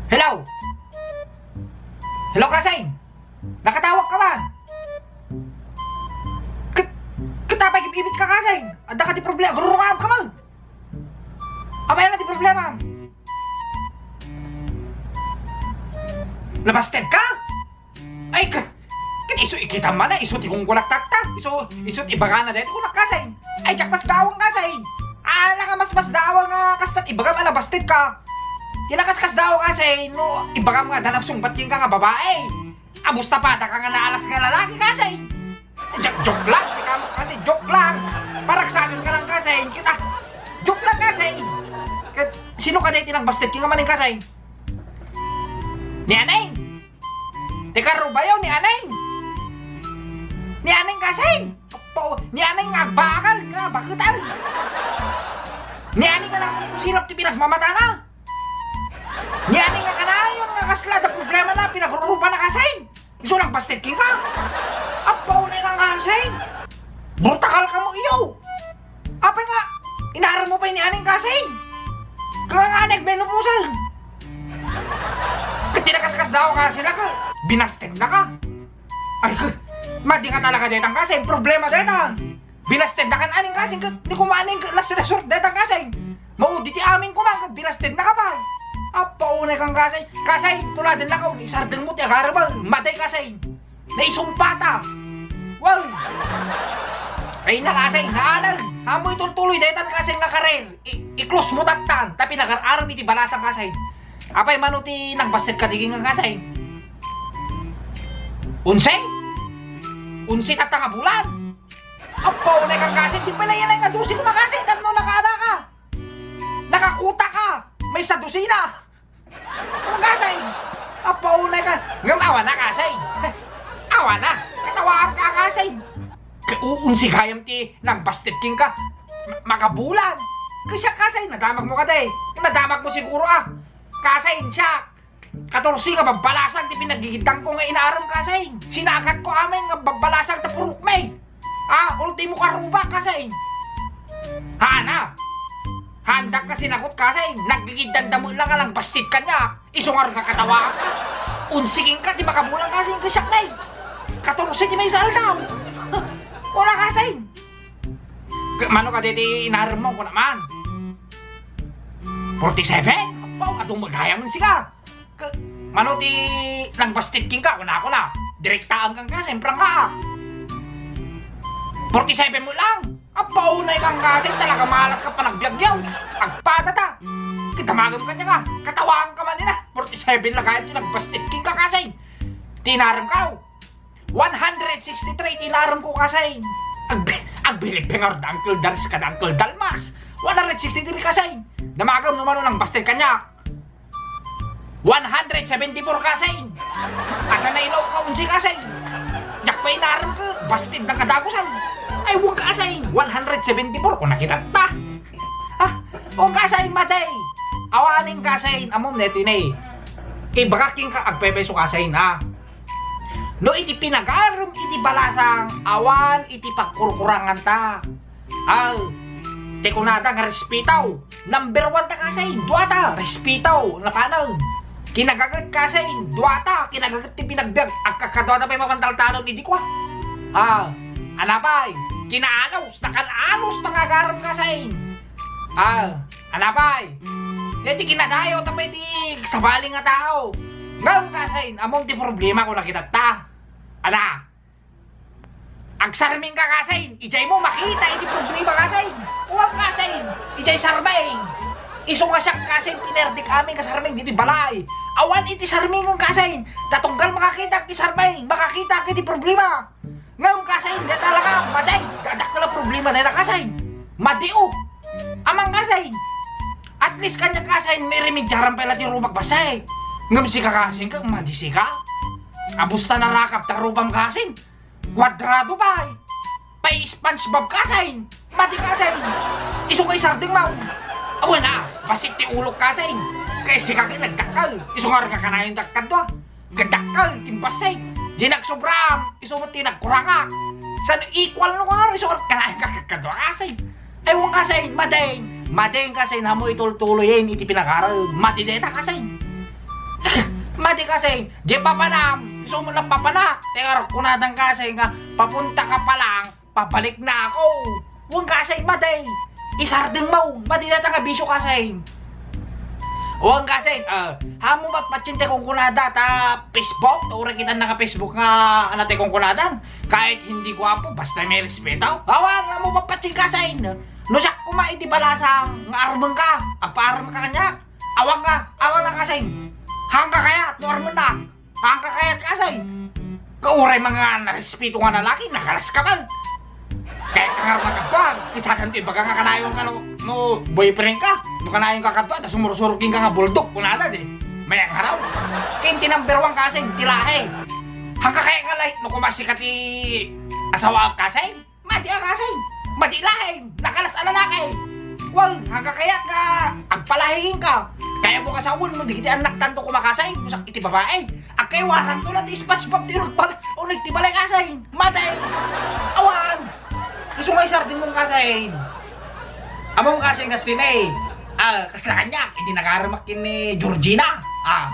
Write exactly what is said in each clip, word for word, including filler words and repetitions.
Hello? Hello, Kasing? Nakatawag ka man? Ket, ket apay ibit ka, Kasing? Adda ka ti problema, agrurukaam ka man. Apay na ti problema? Nabasted ka? Ay, ka, ket isu ikitam man a, isu ti kunkunak tatta. Isu, isu ti ibagana dayta kunak, Kasing. Ay, diak masdaawan, Kasing. Ala nga masmasdaawan nga kasta ti ibagam a nabasted ka. Ti nakaskasdaaw, Kasing, no ibagam nga adda nagsungbat kenka nga babae. Abusta pa, adda ka nga naalas nga lalaki, Kasing. Joke, joke lang, ti kamo, Kasing, joke lang. Paragsaken ka lang, Kasing. Ket, ah, joke lang, Kasing. Ket, sino kadi ti nagbasted kenka manen, Kasing? Ni Aneng. Ti karubayo ni Aneng. Ni Aneng, Kasing. Apo, ni Aneng nga agbakal nga baketan. Ni Aneng nga nakusilap ti pinagmamatana. Ni Aneng nga kanayon nga kasla adda problemana, pinagrurupana, Kasing. Isu nagbasted kenka. Apo, unay ka, Kasing. Brutakal kamo, iyo. Apay nga, inarammo pay ni Aneng, Kasing? Kaya nga, nagmenopausan. Ket ti nakaskasdaaw, Kasing, a, binastednaka. Ay, ket, madi nga talaga daytan, Kasing. Problema daytan. Binastednaka ni Aneng, Kasing, ket ni kumaning last resort daytan, Kasing. Maudi ti amin koma, ket binastednaka pay. Apo, unay kan, Kasing. Kasing, tuladennaka, isardengmo ti agarem. Madi, Kasing. Naisumpata. Wow! Ay na, Kasing, naalan. Ammo itultuloy daytan, Kasing, nga karir. I-, i-close mo tattan, ta pinagar-aram iti balasang, Kasing. Apay mano ti nagbasted kadi kenka, Kasing? Onse? Onse tatta nga bulan? Apo, unay kan, Kasing, ti pala yan ay nga dose koma, Kasing, tapno nakaada ka. Nakakuta ka. Maysa dosina. Kasing, apo, unay ka. Ngem awan a, Kasing. Awan a. Katawaanka, Kasing. Ke-, u-, onse gayam ti nagbasted kenka. Ma-, makabulan. Kasiak, Kasing, nadamagmo kadi. Nadamagmo siguro, a. Kasing, siak. Katorse nga babbalasang ti pinaggigiddangko nga inaram, Kasing. Sinakatko amin nga babbalasang ta purok mi. A, ultimo karubak, Kasing. Haanna. Haandak nga sinakot, Kasing. Naggigiddanda met lang a nagbasted kaniak. Isu ngarud nga katawaanka. Onse kenka ti makabulan, Kasing, kasiak, nay. Katorse ti maysa aldaw. Wala, Kasing. Ke-, mano kadi ti inarammo, kunak man? Forty-seven? Apo, adu, magayam sika. Ke-, mano ti nagbasted kenka, kunakon a. Direktaankan, Kasing, prangka. Forty-seven met lang. Apo, unay kan, Kasing, talaga malas ka panagbiagyo. Agpada ta. Ket damagem kaniak a. Katawaanka man ina. Forty-seven la gayam ti nagbasted kenka, Kasing. Ti inaramko. One hundred sixty-three ti inaramko, Kasing. Agbi-, agbilibbi ngarud da Uncle Dars kada Uncle Dalmas. One hundred sixty-three, Kasing. Damagem no mano nagbasted kaniak. One hundred seventy-four, Kasing. Ania, nailawka onse, Kasing. Diak pay inaramko, basted nga kadagusan. Ay, wen, Kasing. One hundred seventy-four, kunak itatta. A, o, Kasing, madi. Awanen, Kasing, ammom daytoy, ne. Ibagak kenka, agpaypayso, Kasing, a. No iti pinagarem iti balasang, awan iti pagkurkuranganta. A, ti kunada nga respeto. Number one ta, Kasing, duata, respeto, napanen. Kinagaget, Kasing, duata, kinagaget ti pinagbiag, agkakaduata pay mapantaltalon idi kua. A, ania pay, kinaanos, nakan-anos ta nga agarem, Kasing. A, ania pay, daytoy kinadayo ta pay ti sabali nga tao. Ngem, Kasing, ammom ti problema, kunak itatta. Ania? Agsarming ka, Kasing. Idiay mo makita iti problema, Kasing. Wen, Kasing. Idiay sarming. Isu nga siak, Kasing, ti nerdik amin nga sarming ditoy balay. Awan iti sarming, Kasing. Ta tunggal makakita ti sarming, makakita iti problema. Ngem, Kasing, dayta talaga, madi. Dadakkel a problema dayta, Kasing. Madi, o. Ammom, Kasing. At least kaniak, Kasing, mairemediaram pay la ti rumak bassit. Ngem sika, Kasing, ket madi sika. Abusta narakap ta rupam, Kasing. Kuadrado pay. Pay SpongeBob, Kasing. Madi, Kasing. Isu nga isardeng man. Awan a, bassit ti ulok, Kasing. Kay sika ket nagdakkel. Isu nga kanayon dakkel to, a. Nagdakkel ti bassit. Di nagsobra, isu met ti nagkurang. San equal no karo, isu nga kanayon dakkel to, Kasing. Ay, wen, Kasing, madeng. Madeng, Kasing, ammo itultuloyen iti pinagarem. Madi dayta, Kasing. Madi kasing, di papanam, isu mo lang papanak. Teka, kunadang kasing nga, papunta ka pa lang, pabalik na ako. Wen kasing, madi. Isardeng mo, madi dayta nga bisio kasing. Wen kasing, ah, haan mo patpatien ti kunkunada ta Facebook, ta uray kita naka-Facebook nga, ano ti kunkunadan. Kahit hindi gwapo, basta may respeto. Awan, haan mo patpatien kasing. No siak koma iti balasang nga armeng ka, agpaarem ka kaniak. Awan ka, awan na kasing. Haan ka kayat, no armennak. Haan ka kayat kasing. Kauray mga narespeto nga lalaki, nakalas ka man. Kayat ka nga makabag, isakan ti ibaga nga kanayon ka no, no boyfriend ka. No kanayon ka kadua, ta sumursurok ka nga bulldog, kunada di. Mayat nga raw. Ken ti number one kasing, ti lahi. Haan ka kayat nga lahi, no kumasi ka ti asawa kasing. Madi a kasing, madi laeng, nakalas a lalaki. Wen, haan ka kayat nga agpalahi kenka. Kayatmo kasawen mo, dagiti annaktanto koma kasing, no siak iti babai. Agkaywatanto la ti SpongeBob ti uneg pal-, uneg ti balay kasing. Madi. Awan. Isu nga isardeng mo kasing. Ammom kasing kas tinay. Ah, kasla kaniak, idi nagaremak ken ni Georgina. Ah.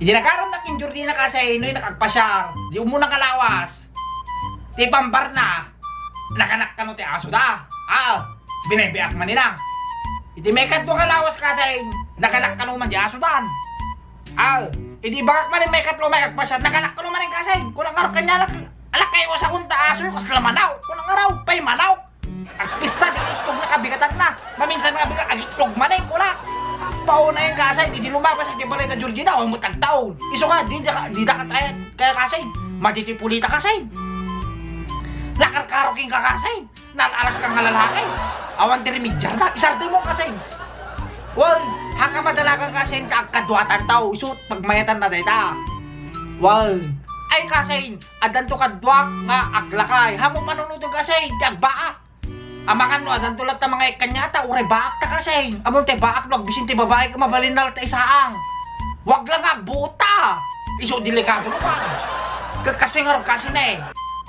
Idi nagaremak ken Georgina kasing, no, nakaagpasiar. Di umuna nga lawas. Ti pambarna, nakanak kano ti asoda. Ah, binaybay-ak manen a. Iti maikadua nga lawas kasing, nakanak kano man ti asodan. Ah, idi bangak manen maikatlo, maikagpasiar, nakanak kano manen kasing. Kunak ngarud kaniak, ala, kayat a kunta asoyo, kasla manok. Kunak ngarud, pay manok. Agpissa ti itlog nga kabigatanna. Maminsan nga bigat, agitlog manen, kunak. Paunay kasing, idi lumabas iti balay da Georgina, awan met agtaud. Isu nga, di, di, di da katayat, kaya kasing, madi ti pulita kasing. Nakarkaro kenka kasing, nalalas ka nga lalaki. Awan ti remediarna, isardeng mo kasing. Wen, haan ka madalagan kasing, ta agkaduatanto, isu pagmayatanna dayta. Wen, ay kasing, addanto kaduak nga aglakay. Haan mo panunoten kasing, ti agbaak. Amangan no addanto latta mangngeg kaniata, uray baakta kasing. Ammom ti baak no agbisin ti babai ket mabalinna latta isaang. Wa la nga agbuotta. Isu delikado no man. Ket kasing ngarud kasing ne.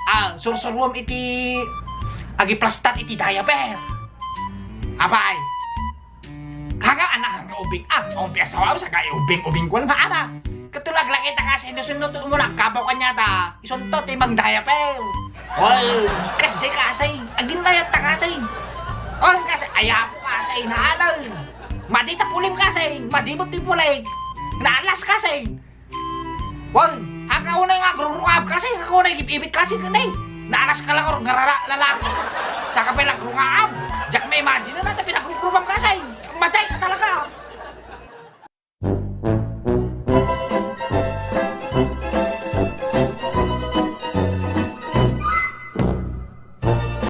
Ah, sursuruam iti agiplastar iti diaper. Apay. Kaga anak nga ubing, ah, awan pay asawa, saka ubing-ubing ko lang, anak. Ket no aglakayta kasing, no sinno to mo nagkabaw kaniata, isunto ti mangdiaper. Oy, kasdiay kasing, aginnayatta kasing. Oy, kasing, ay apo kasing, naanay. Madi ta pulim kasing, madi met ti pulik. Naalas kasing. Wen, haan ka unay nga agrurungab kasing, haan ka unay igib-ibit kasing ken ne. Naalas ka la nga rara-, lalaki. Saka pay nagrungab. Diak ma-imagine no ania ti pinagrurungabam kasing.